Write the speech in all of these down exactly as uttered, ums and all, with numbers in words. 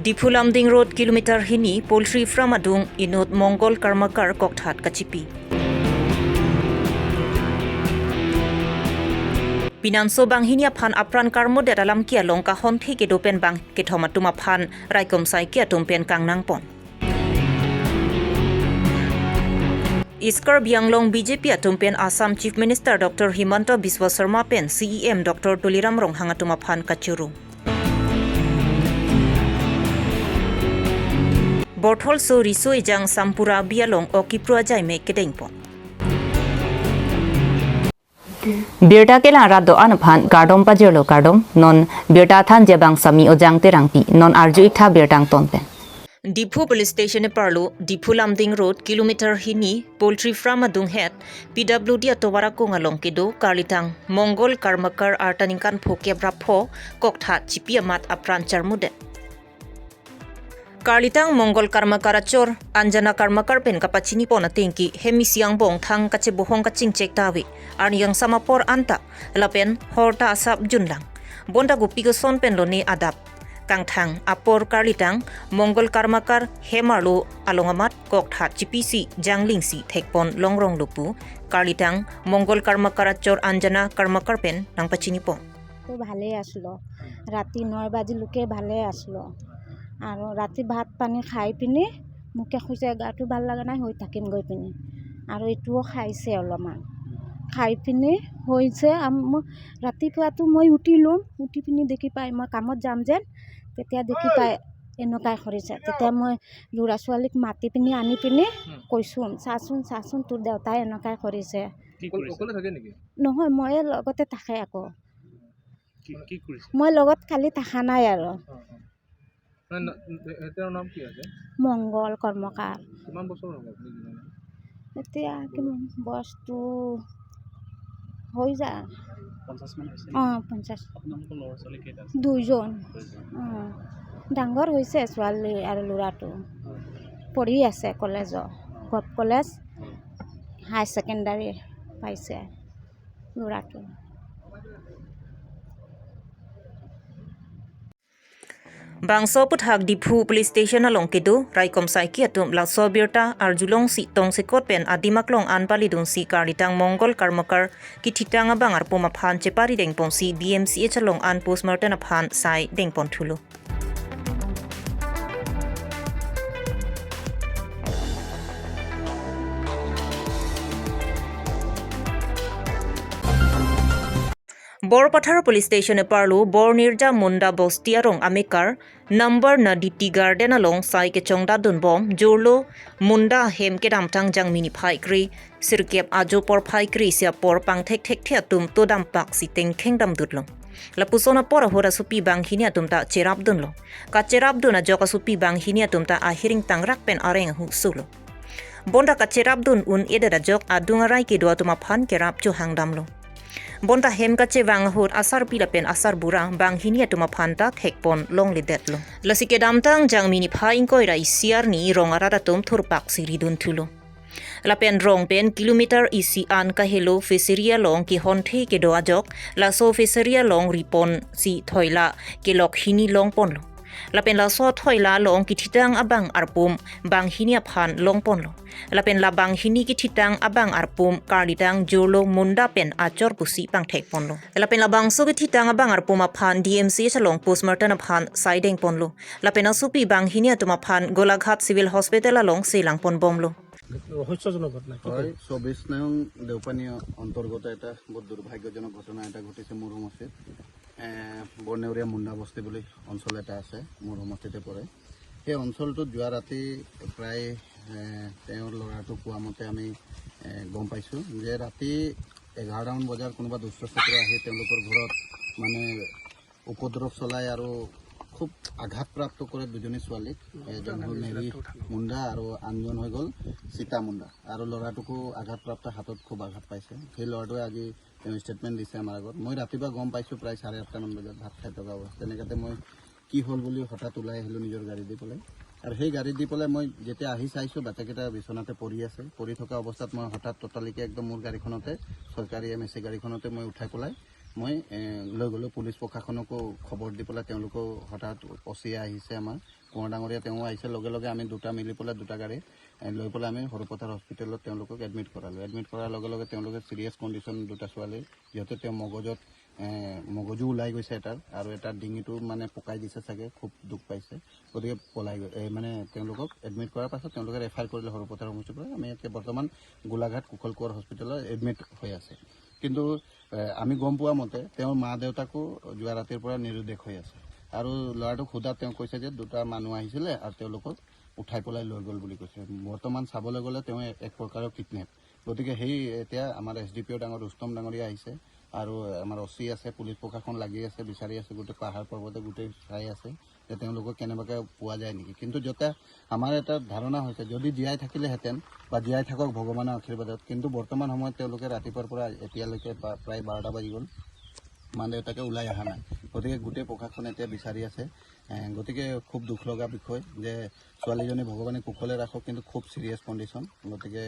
Diphu Lumding Road kilometer hini poultry farm adung inut Mongol Karmakar kokthat kachipi. Pinanso banghini aphan apran karmodet alam ke along kahon thek kedo pen bang kethom atum aphan raikom saike atum pen kangnangpon. East Karbi Anglong B J P atum pen Assam Chief Minister Doctor Himanta Biswa Sarma pen C E M Doctor Tuliram Ronghang atum aphan kachoro. Bortholso Riso Ejang Sampura Bi along ok kipru ajai me kedengpon. Birta kelang rat do-an aphan kardom pajirlo kardom, non birta thanji abang Sami Ojang Terangpi, non arju-ik tha birta angton pen. Diphu Police Station eparlo, Diphu Lumding Road, kilometer hini, poultry farm adung het, P W D atovar akung along kedo, karlitang, Mongol Karmakar arta ningkan pho kep ra pho, kokthat chipi amat apran charmudet. Karlitang Mongol Karmakar achor, Anjana Karmakar pen kapachinipon atengke, hem isi angbong thang kachebohong kachingchek ta ave, arni kangsam apor anta, lapen hor ta asap junlang. Bonta kopi koson pen lone adap. Kangthang apor karlitang, Mongol Karmakar hem arlo along amat kokthat chipisi, janglingsi, thekpon longrong lo pu, karlitang, Mongol Karmakar achor Anjana Karmakar pen nangpachinipon. তো ভালেই আছিলো। ৰাতি নয় বাজিলৈকে ভালে আছিলো। আৰু ৰাতি ভাত পানী খাই পিনি মোকে কৈছে, "গাটো ভাল লগা নাই, শুই থাকিম গৈ পিনি।" আৰু এইটোও খাইছে অলপমান। খাই পিনি হৈছে, আম-, মই ৰাতিপুৱাতো মই উঠিলোঁ, উঠি পিনি দেখি পাই মই কামত যাম যেন, তেতিয়া দেখি পাই এনেকুৱাই কৰিছে। তেতিয়া মই ল'ৰা ছোৱালীক মাতি পিনি আনি পিনি কৈছোঁ, "চাচোন, চাচোন, তোৰ দেউতাই এনেকুৱাই কৰিছে।" কি কৰিছে? অকলে থাকে নেকি? নহয়, মই লগতে থাকে আকৌ। কি, কি কৰিছে? মই লগত খালি থাকা নাই আৰু। অ, অ। নাই, না-, এ-, তেওঁৰ নাম কি আছে? মংগল কৰ্মকাৰ। কিমান বছৰ হ'ল আপুনি জনা নাই? এতিয়া কিমান বয়সটো হৈ যায়? পঞ্চাশ মান হৈছে নেকি? অ, পঞ্চাশ। আপোনালোকৰ ল'ৰা ছোৱালী কেইটা আছে? দুইজন। দুইজন। অ। ডাঙৰ হৈছে ছোৱালী আৰু ল'ৰাটো। হয়। পঢ়ি আছে কলেজত। অ। Govt college. হয়। হাই ছেকেণ্ডাৰী পাইছে। Luratu. Bangso aputhak Diphu Police Station along kedo, raikom saiki atum laso abirta arjulongsi tongsekot pen adim aklong an palidunsi karlitang Mongol Karmakar kithitang abang arpum aphan chepari dengponsi D M C H along an postmortem aphan sai dengpon thulo. Borpathar Police Station eparlo Bor Nirja Munda Bosti arong amekar number na D T Garden along sai kechongdadunbom jorlo Munda ahem kedamtang jangmi niphai kre sirkep ajo porphai kre isi apor pangthekthekthe atum to dampak si tengkheng damdutlo. Lapuson apor ahut asopi banghini atum ta cherapdunlo. Kacherapdun ajok asopi banghini atum ta ahiring tangrak pen areng ahu sulo. Bonta kacherapdun un-edet ajok adung arai kedo atum aphan kerap chohangdamlo. Bonta hem kachevang ahut asarpi lapen asarbura banghini atum aphan ta thekpon longledetlo. Lasi kedamtang jangmi niphai ingkoi ra isi arni rong arat atum thurpak si ridun thulo. Lapen rong pen kilometer isi an kahelo fishery along kehonthe kedo ajok, laso fishery along riponsi thoila kelok hini longponlo. Lapen laso thoila along kithitang abang arpum banghini aphan longponlo. Lapen la banghini kithitang abang arpum karlitang jorlo Munda pen achor pusi pangthekponlo. Lapen labangso kithitang abang arpum aphan D M C H along postmortem aphan sai dengponlo. Lapen asopi banghini atum aphan Golaghat Civil Hospital along selangponbomlo. ৰহস্যজনক ঘটনা, কি হয়, কয়? চৌবিশ নং দেওপানী অন্তৰ্গত এটা বহুত দুৰ্ভাগ্যজনক ঘটনা এটা ঘটিছে মোৰ সমষ্টিত। এ, বৰনেউৰীয়া মুণ্ডা বস্তি বুলি অঞ্চল এটা আছে, মোৰ সমষ্টিতে পৰে। সেই অঞ্চলটোত যোৱা ৰাতি প্ৰায়, এ, তেওঁৰ ল'ৰাটো কোৱা মতে আমি, এ, গম পাইছোঁ যে ৰাতি এঘাৰটামান বজাৰ কোনোবা দুষ্ট চক্ৰ আহি তেওঁলোকৰ ঘৰত মানে উপদ্ৰৱ চলাই আৰু খুব আঘাতপ্ৰাপ্ত কৰে দুজনী ছোৱালীক। এজন হ'ল মেৰী মুণ্ডা আৰু আনজন হৈ গ'ল সীতা মুণ্ডা। আৰু ল'ৰাটোকো আঘাতপ্ৰাপ্ত, হাতত খুব আঘাত পাইছে। সেই ল'ৰাটোৱে আজি তেওঁ ষ্টেটমেণ্ট দিছে আমাৰ আগত। মই ৰাতিপুৱা গম পাইছোঁ প্ৰায় চাৰে আঠটামান বজাত ভাত খাই থকা অৱস্থা। তেনেকাতে মই কি হ'ল বুলি হঠাৎ ওলাই আহিলোঁ নিজৰ গাড়ী দি পেলাই। আৰু সেই গাড়ী দি পেলাই মই যেতিয়া আহি চাইছোঁ, বাচ্চাকেইটা বিচনাতে পৰি আছে। পৰি থকা অৱস্থাত মই হঠাৎ ততালিকে একদম মোৰ গাড়ীখনতে, চৰকাৰী এম এ চি গাড়ীখনতে মই উঠাই পেলাই মই এ, লৈ গ'লো পুলিচ প্ৰশাসনকো খবৰ দি পেলাই তেওঁলোকেও হঠাৎ অ চি আহিছে আমাৰ কোঁৱৰ ডাঙৰীয়া, তেওঁ আহিছে। লগে লগে আমি দুটা মিলি পেলাই দুটা গাড়ী এ, লৈ পেলাই আমি সৰুপথাৰ হস্পিটেলত তেওঁলোকক এডমিট কৰালোঁ। এডমিট কৰাৰ লগে লগে তেওঁলোকে চিৰিয়াছ কণ্ডিশ্যন দুটা ছোৱালী, যিহেতু তেওঁ মগজত এ, মগজু ওলাই গৈছে এটাৰ আৰু এটাৰ ডিঙিটো মানে পকাই দিছে চাগে, খুব দুখ পাইছে, গতিকে পলাই গৈ এ, মানে তেওঁলোকক এডমিট কৰাৰ পাছত তেওঁলোকে ৰেফাৰ কৰিলে সৰুপথাৰ সমষ্টিৰ পৰা। আমি এতিয়া বৰ্তমান গোলাঘাট কুশল কোঁৱৰ হস্পিটেলত এডমিট হৈ আছে। কিন্তু এ, আমি গম পোৱা মতে তেওঁৰ মা দেউতাকো যোৱা ৰাতিৰ পৰা নিৰুদ্দেশ হৈ আছে আৰু ল'ৰাটোক সোধাত তেওঁ কৈছে যে দুটা মানুহ আহিছিলে আৰু তেওঁলোকক উঠাই পেলাই লৈ গ'ল বুলি কৈছে। বৰ্তমান চাবলৈ গ'লে তেওঁ এক প্ৰকাৰৰ কিডনেপ। গতিকে সেই এতিয়া আমাৰ এছ ডি পি অ' ডাঙৰ ৰুস্তম ডাঙৰীয়া আহিছে আৰু আমাৰ অ চি আছে, পুলিচ প্ৰশাসন লাগি আছে, বিচাৰি আছে, গোটেই পাহাৰ পৰ্বতে গোটেই চাই আছে যে তেওঁলোকক কেনেবাকৈ পোৱা যায় নেকি। কিন্তু যাতে আমাৰ এটা ধাৰণা হৈছে, যদি জীয়াই থাকিলেহেঁতেন বা জীয়াই থাকক ভগৱানৰ আশীৰ্বাদত, কিন্তু বৰ্তমান সময়ত তেওঁলোকে ৰাতিপুৱাৰ পৰা এতিয়ালৈকে প্ৰা-, প্ৰায় বাৰটা বাজি গ'ল, মা দেউতাকে ওলাই অহা নাই। গতিকে গোটেই প্ৰশাসনে এতিয়া বিচাৰি আছে। এ, গতিকে খুব দুখ লগা বিষয় যে ছোৱালীজনী ভগৱানে কুশলে ৰাখক, কিন্তু খুব চিৰিয়াছ কণ্ডিশ্যন। গতিকে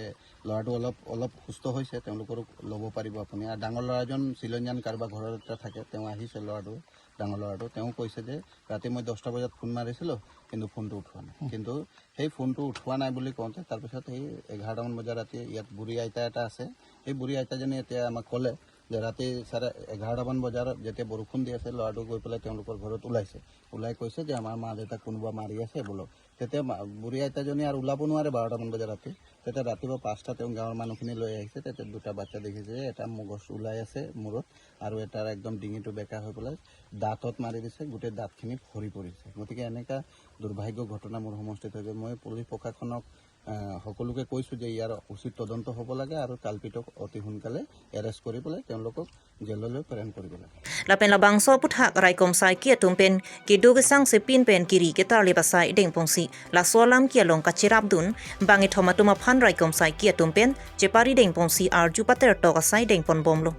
ল'ৰাটো অলপ অলপ সুস্থ হৈছে, তেওঁলোকৰো ল'ব পাৰিব আপুনি। আৰু ডাঙৰ ল'ৰাজন চিলনীয়ান কাৰোবাৰ ঘৰত এটা থাকে, তেওঁ আহিছে, ল'ৰাটো, ডাঙৰ ল'ৰাটো, তেওঁ কৈছে যে ৰাতি মই দহটা বজাত ফোন মাৰিছিলোঁ, কিন্তু ফোনটো উঠোৱা নাই। কিন্তু সেই ফোনটো উঠোৱা নাই বুলি কওঁতে তাৰপিছত সেই এঘাৰটামান বজাত ৰাতি ইয়াত বুঢ়ী আইতা এটা আছে, সেই বুঢ়ী আইতাজনী এতিয়া আমাক ক'লে যে ৰাতি চাৰে এঘাৰটামান বজাত যেতিয়া বৰষুণ দি আছে, ল'ৰাটো গৈ পেলাই তেওঁলোকৰ ঘৰত ওলাইছে, ওলাই কৈছে যে আমাৰ মা দেউতাক কোনোবা মাৰি আছে বোলো। তেতিয়া মা-, বুঢ়ী আইতাজনী আৰু ওলাব নোৱাৰে বাৰটামান বজাত ৰাতি। তেতিয়া ৰাতিপুৱা পাঁচটা তেওঁ গাঁৱৰ মানুহখিনি লৈ আহিছে। তেতিয়া দুটা বাচ্ছা দেখিছে যে এটা মগজ ওলাই আছে মূৰত আৰু এটাৰ একদম ডিঙিটো বেকা হৈ পেলাই দাঁতত মাৰি দিছে, গোটেই দাঁতখিনি সৰি পৰিছে। গতিকে এনেকা দুৰ্ভাগ্য ঘটনা মোৰ সমষ্টিত হৈছে। মই পুলিচ প্ৰশাসনক আহ, সকলোকে কৈছোঁ যে ইয়াৰ উচিত তদন্ত হ'ব লাগে আৰু কালপিতক অতি সোনকালে এৰেষ্ট কৰি পেলাই তেওঁলোকক জেললৈ প্ৰেৰণ কৰিব লাগে। Lapen labangso aphuthak raikom saiki atum pen kedo kesang sepin pen kiri ketarlip asai dengpongsi laso alam ke along kacherapdun bangkethom atum aphan raikom saiki atum pen chepari dengpongsi arju patertok asai dengponbomlo.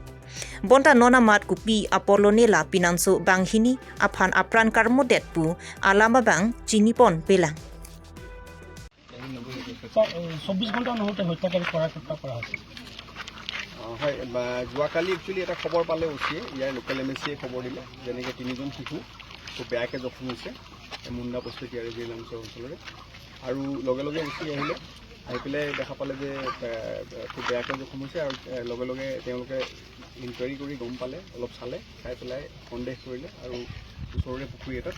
Bonta non amat kopi apor lone la pinanso banghini aphan apran karmodet pu alam abang chiniponpelang. Sir, এই চৌব্বিছ ঘণ্টা অনুসৰি হত্যাকাৰী কৰাই হত্যা কৰা হৈছে। অ, হয়, বা, যোৱাকালি একচুৱেলি এটা খবৰ পালে অ চিয়ে, ইয়াৰ লোকেল এম এ চিয়ে খবৰ দিলে, যেনেকে তিনিজন শিশু খুব বেয়াকে জখম হৈছে, এই মুণ্ডা বস্তি টি আৰ এ জেইল অঞ্চলৰে। আৰু লগে লগে অ চি আহিলে, আহি পেলাই দেখা পালে যে, এ, খুব বেয়াকে জখম হৈছে আৰু, এ, লগে লগে তেওঁলোকে ইনকুৱাৰী কৰি গম পালে, অলপ চালে, চাই পেলাই সন্দেহ কৰিলে আৰু ওচৰৰে পুখুৰী এটাত,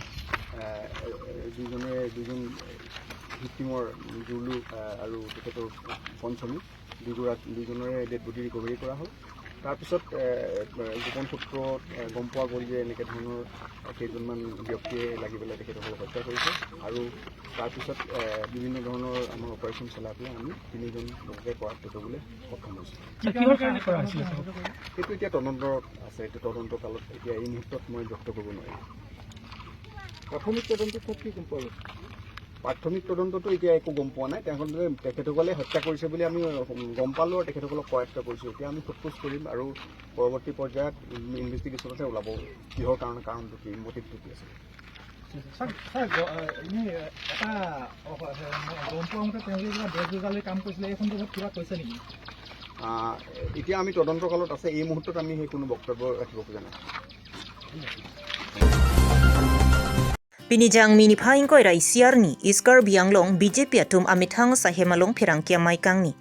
আহ, দুজনে, দুজন ভিক্টিমৰ জুলু, আহ, আৰু তেখেতৰ পঞ্চমী দুগৰাকী, দুজনৰে ডেড বডি ৰিকভাৰী কৰা হ'ল। তাৰপিছত, এ, গোপন সূত্ৰত, এ, গম পোৱা গ'ল যে এনেকে ধৰণৰ কেইজনমান ব্যক্তিয়ে লাগি পেলাই তেখেতসকলক হত্যা কৰিছে আৰু তাৰপিছত, এ, বিভিন্ন ধৰণৰ আমাৰ অপাৰেশ্যন চলাই পেলাই আমি তিনিজন লোককে কৰায়ত্ত কৰিবলৈ সক্ষম হৈছোঁ। কিহৰ কাৰণে কৰা হৈছিলে, ছাৰ? সেইটো এতিয়া তদন্ত আছে, এইটো তদন্ত কালত এতিয়া এই মুহূৰ্তত মই ব্যক্ত কৰিব নোৱাৰিম। প্ৰাথমিক তদন্তত কি গম পোৱা গৈছে? প্ৰাথমিক তদন্ততো এতিয়া একো গম পোৱা নাই। তেওঁলোকে, তেখেতসকলে হত্যা কৰিছে বুলি আমি গম পালোঁ আৰু তেখেতসকলক কৰায়ত্ত কৰিছোঁ। এতিয়া আমি সোধ পোছ কৰিম আৰু পৰৱৰ্তী পৰ্যায়ত ইনভেষ্টিগেশ্যনতে ওলাব কিহৰ কাৰণে, কাৰণটো কি, মটিভটো কি আছিলে। ছাৰ, ছাৰ, গ-, এনে এটা, অ, হয়, হয়, মই গম পোৱা মতে তেওঁলোকে কিবা ড্ৰাগছ বজাৰলৈ কাম কৰিছিলে, এই সন্দৰ্ভত কিবা কৈছে নেকি? আহ, এতিয়া আমি তদন্ত কালত আছে, এই মুহূৰ্তত আমি সেই কোনো বক্তব্য ৰাখিব খোজা নাই। Pini Jangmi niphai ingkoi ra isi arni East Karbi Anglong B J P atum amethang asai hem along pherangke amei kangni.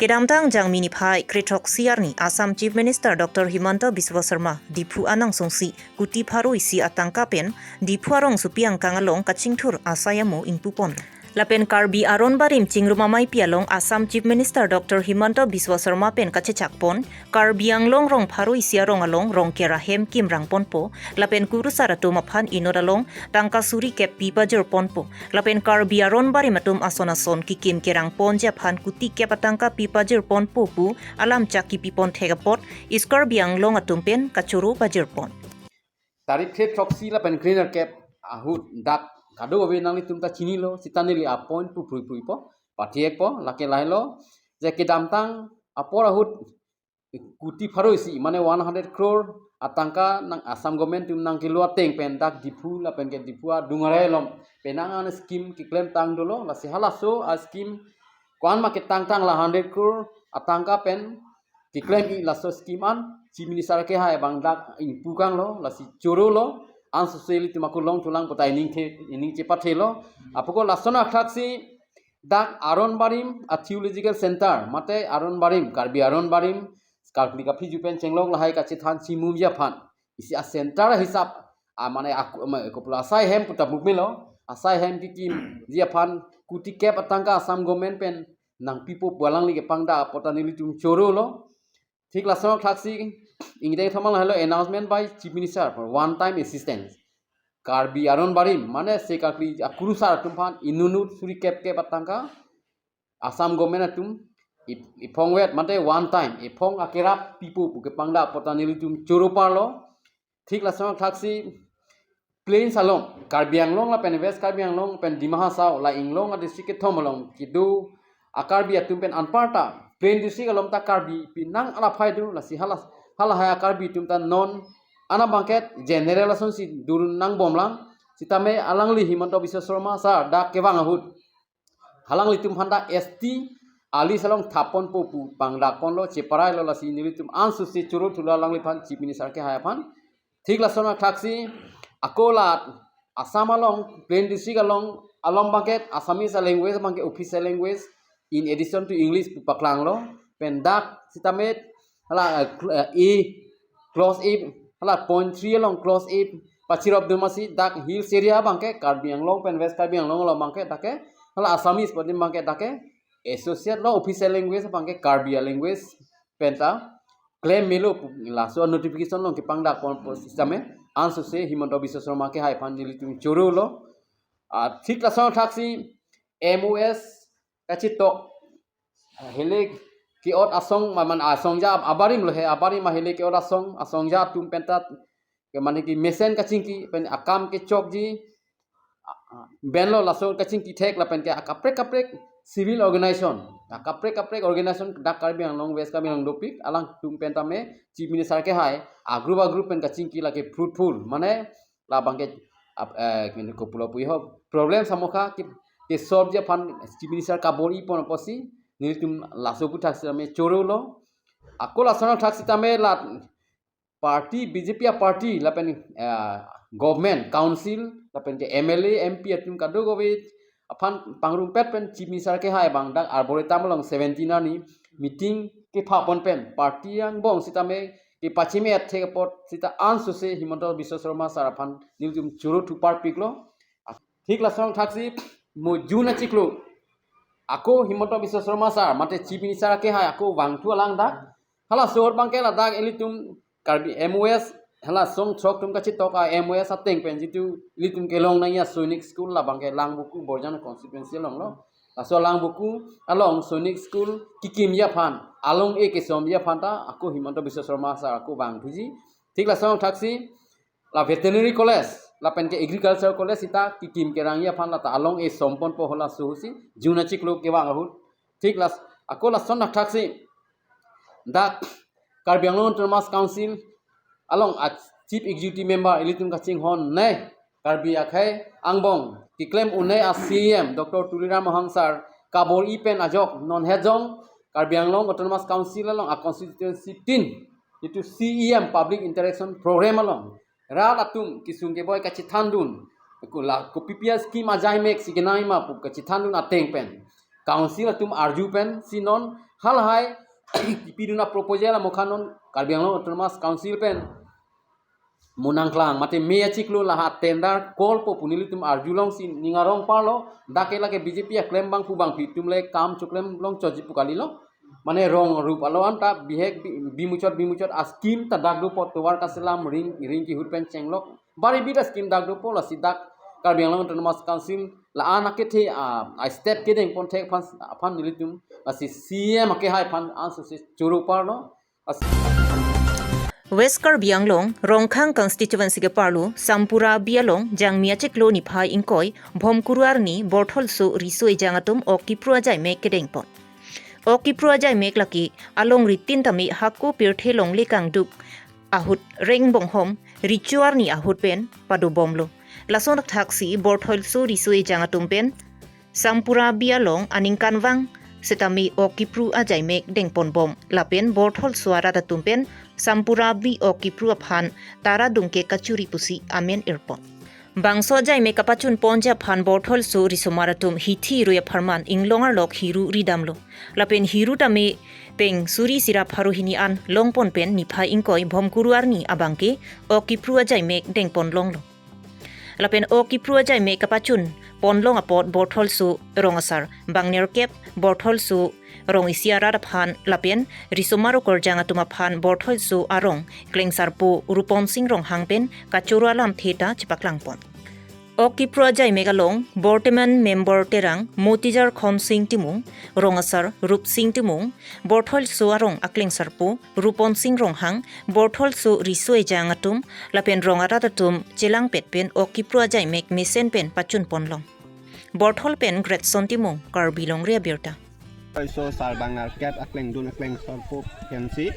Kedamtang Jangmi niphai kre-throksi arni Assam Chief Minister Doctor Himanta Biswa Sarma Diphu anangsongsi kuti pharo isi atangka pen Diphu arongsopi angkang along kachingthur asai amo ingpupon. Lapen Karbi Aron Barim chingrum ameipi along Assam Chief Minister Doctor Himanta Biswa Sarma pen kachechakpon, Karbi Anglong rong pharo isi arong along rong kera hem kimrangponpo, lapen kurusar atum aphan inut along tangka suri kep pi pajirponpo, lapen Karbi Aron Barim atum ason ason kikim kerangponji aphan kuti kep atangka pi pajirponpo pu alam chak kipipon thek apot East Karbi Anglong atum pen kachoro pajirpon. Tarik kre-throksi lapen krenerkep ahut dak kadokave nanglitum ta chinilo, sita neli apoint pu phrui phrui po, pathiek po, lake lahelo, je kedamtang apor ahut kuti pharo isi, mane one hundred crore atangka nang Assam government atum nangkelo ateng pen dak Diphu lapen ke Diphu adung arai along penang an scheme keklem tang dolo, lasi halaso a scheme ko-an ma ketangtang la hundred crore atangka pen keklem-i laso scheme an, Chief Minister akehai abang dak ingpu kanglo, lasi chorolo, ansose ilitum ako longthulang puta ining the, ining chepathelo. Apot ko lason athaksi dak Aron Barim a Theological Center, mate Aron Barim, Karbi Aron Barim, Karbi kaphiju pen chenglok lahai kachethan chimumji aphan. Isi a center hisap, a mane aku, ma, koplo asai hem puta bukmelo, asai hem kikimji aphan kuti kep atangka Assam government pen nangpipo pu alangli kepangdak apot ta nelitum chorolo. Thik lason athaksi ingdeng thamal helo announcement by Chief Minister for one time assistance. Karbi Aron Barim, mane se Karbi akurusar atum aphan inut inut suri kep kep atangka Assam government atum ip-, iphongvet mate one time iphong akerap pipo pu kepangdak apot ta nelitum choro parlo. Thik lason athaksi plains along, Karbi Anglong lapen West Karbi Anglong pen Dima Hasao la inglong a district kethom along kedo a Karbi atum pen anparta plain district along ta Karbi pinang alaphai do, lasi hala, halahai a Karbi atum ta non ana bangket general asonsi dur nangbomlang, sitame alangli Himanta Biswa Sarma sir dak kevang ahut alanglitum aphan dak S T a list along thapponpo pu pangdakponlo, cheparailo, lasi nelitum ansose choro thulo alangliphan Chief Minister akehai aphan. Thik lason athaksi ako la Assam along plain district along along bangket Assamese language bangket official language in addition to English pu paklanglo, pen dak sitame hala, eh, cl-, eh, A, clause A, hala point three along clause A pachirop dun masi dak hills area bangke Karbi Anglong pen West Karbi Anglong along bangke dak ke hala Assamese pu adim bangke dak ke associate lo, official language bangke Karbi language penta klem melo pu laso notification along kepangdakponpo sitame ansose Himanta Biswa Sarma akehai aphan nelitum chorolo. Ah, thik lason athaksi M O S kachetok, ah, hele ke-ot asong, ma-, man asongja abarim lo he, abarim ma hele ke-ot asong, asongja atum penta ke mane ke mesen kachingki pen akam kechokji, ah, ah, benlo laso kachingki thek lapen ke akaprek kaprek civil organization, akaprek kaprek organization dak Karbi Anglong, West Karbi Anglong dopik, alangtum pen tame Chief Minister akehai a group a group pen kachingki lake fruitful, mane labangke ap, eh, kini koplo pu ho problem samokha ke, ke solve ji aphan Chief Minister kabor-iponpo si nelitum laso aputhak sitame chorolo. Ako lason athak sitame la party, B J P a party lapen, eh, government, council lapen ke M L A, M P atum kadokave aphan pangrumpet pen Chief Minister akehai abang dak Arboretum along seventeen arni meeting kepapon pen party angbong sitame kepachimet thek apot sita ansose Himanta Biswa Sarma sir aphan nelitum choro thu parpiklo. Thik lason athaksi mo June achiklo ako Himanta Biswa Sarma sir mate Chief Minister akehai ako vangthu alang dak. Halaso ahut bangke ladak ilitum Karbi M O S, hala song throk atum kachetok a M O S ateng pen jitu ilitum kelong nangji a Sainik School labangke Langvoku Borjan constituency along lo. Laso Langvoku along Sainik School kikimji aphan, along e kesomji aphan ta ako Himanta Biswa Sarma sir ako vangthuji. Thik lason athaksi la Veterinary College lapen ke Agriculture College sita kikim kerangji aphan lata along e somponpo halaso ahutsi June achiklo kevang ahut. Thik las, ako lason athaksi dak Karbi Anglong Autonomous Council along a Chief Executive Member ilitum kachinghon ne Karbi akhei angbong keklem un-e a C E M Doctor Tuliram Ronghang sir kabor-i pen ajok non hejong Karbi Anglong Autonomous Council along a constituency tin itu C E M Public Interaction Program along rat atum kesung keboi kachethandun, ko la kopi pi a scheme ajai mek si kenangji ma pu kachethandun ateng pen council atum arju pen si non halahai kipidun a proposal amokha non Karbi Anglong Autonomous Council pen mo nangklang mate May achiklo laha tender call po pu nelitum arjulongsi ning arong parlo, dak ke lake B J P aklembang pu bangpi atum le kam choklem longchotji pu kalilo. Mane rong rup alo anta bihek bi-, bimuchot bimuchot a scheme ta dak dopo, tovar kaselam, ring, ring kehut pen chenglok bari bida scheme dak dopo, lasi dak Karbi Anglong Autonomous Council la-an akethe a, a step kedengpon thek aphan, aphan nelitum lasi C E M akehai aphan ansose choro parlo. As- West Karbi Anglong, Rongkhang constituency keparlo, Sampura Bi along, Jangmi achiklo niphai ingkoi, Bhomkuru arni, Bortholso riso ejang atum ok kipru ajai mek kedengpon. Ok kipru ajai mek lake, alongri tin tame hako pirthe longle kangduk ahut reng bonghom, richo arni ahut pen padobomlo. Lason athaksi Bortholso riso ejang atum pen, Sampura Bi along aningkanvang sitame ok kipru ajaimek dengponbom lapen Bortholso arat atum pen Sampura bi ok kipru aphan tara dungkek kachuri pusi amen irpon. Bangso ajaimek kapachunponji aphan Bortholso risomar atum hithi rui apharman inglong arlok hiru ridamlo. Lapen hiru tame peng suri sira pharo hini an longpon pen niphai ingkoi Bhomkuru arni abangke ok kipru ajaimek dengpon longlo. Lapen ok kipru ajaimek kapachunpon long apot Bortholso rong asar bang nerkep, Bortholso rong isi arat aphan lapen risomar okorjang atum aphan Bortholso arong klengsarpo Ruponsing Ronghang pen kachoro alamthe ta chepaklangpon. Ok kipru ajaimek along borteman member Terang Motijar Khonsing Timung, rong asar Rupsing Timung, Bortholso arong aklengsarpo Ruponsing Ronghang, Bortholso riso ejang atum lapen rong arat atum chelangpet pen ok kipru ajaimek mesen pen pachunpon long. Borthol pen Gretson Timung, Karbi Longri Abirta. Bortholso sarbang nerkep aklengdun aklengsarpo pensi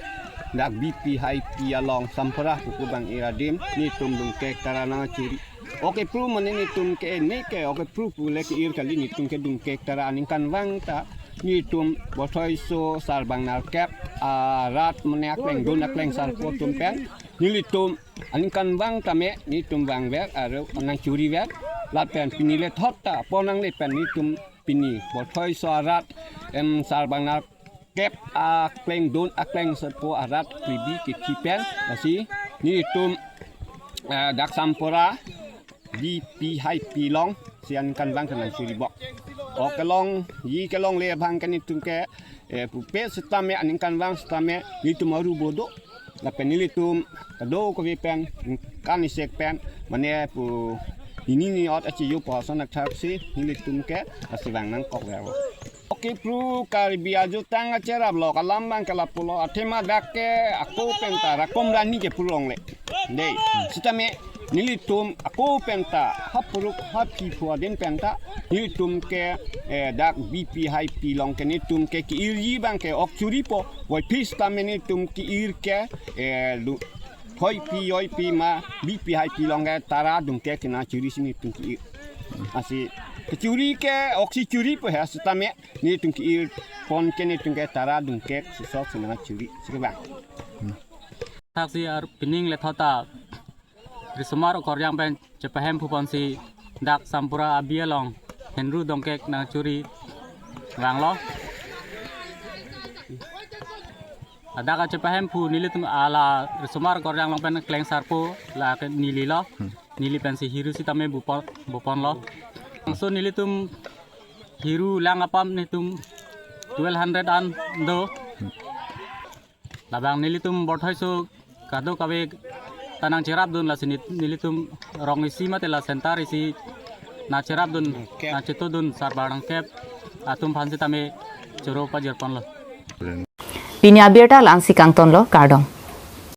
dak B P Haipi along Sampura puku bang-ir adim netum dungkek tara nangchuri. Ok kipru mane netum ke, ne ke ok kipru pule ke-ir kali, netum ke dungkek tara aningkanvang ta netum Bortholso sarbang nerkep arat mane aklengdun aklengsarpo atum pen nelitum aningkanvang tame netum vangver, aro nangchuriver, lapen pini lethot ta pon nangle pen netum pini Bortholso arat em sarbang nerkep aklengdun aklengsarpo arat kribi kithi pen lasi netum, eh, dak Sampura B P Haipi along si aningkanvang kenangchuribom. Ok kelongji kelongle abang ke netum ke, eh, pupe sitame aningkanvang sitame netum aru bodo. Lapen nelitum kadokave pen, kan isek pen, mane pu hini ni ot achiyo pu ason athaksi nelitum ke lasi vang nangkokverlo. Ok kipru Karbi ajutang acherap lo, kalam abang ke lapulo, athema dak ke ako penta rakom rani kipru longle. Dei, sitame nelitum ako penta hapruk haphi phu adim penta netum ke, eh, dak B P Haipi along ke netum ke ke-irji abang ke ok churipo, wai phis tame netum ke-ir ke, eh, lu, Haipi Yoipi ma B P Haipi along ke tara dungkek kenangchuri si netum ke-ir. Lasi kechuri ke ok si churipo he, sitame netum ke-irpon ke netum ke tara dungkek sisok si nangchuri si kevang. Thaksi ar pining lethot ta risomar okorjang pen chepahemphu ponsi dak Sampura abi along henru dungkek nangchuri vanglo. Ladak kachepahemphu nelitum ala risomar okorjang along pen klengsarpo lake nelilo. Hmm. Neli pensi hiru sitame bupon, buponlo. Bangso nelitum hiru lang apam netum twelve hundred an do. Labang nelitum Bortholso kadokave ta nangcherapdun, lasi nit-, nelitum rong isi mate la center isi nangcherapdun, nangchetodun sarbang nerkep atum aphan sitame choro pajirponlo. Pini abirta la-ansi kangtonlo, kardom.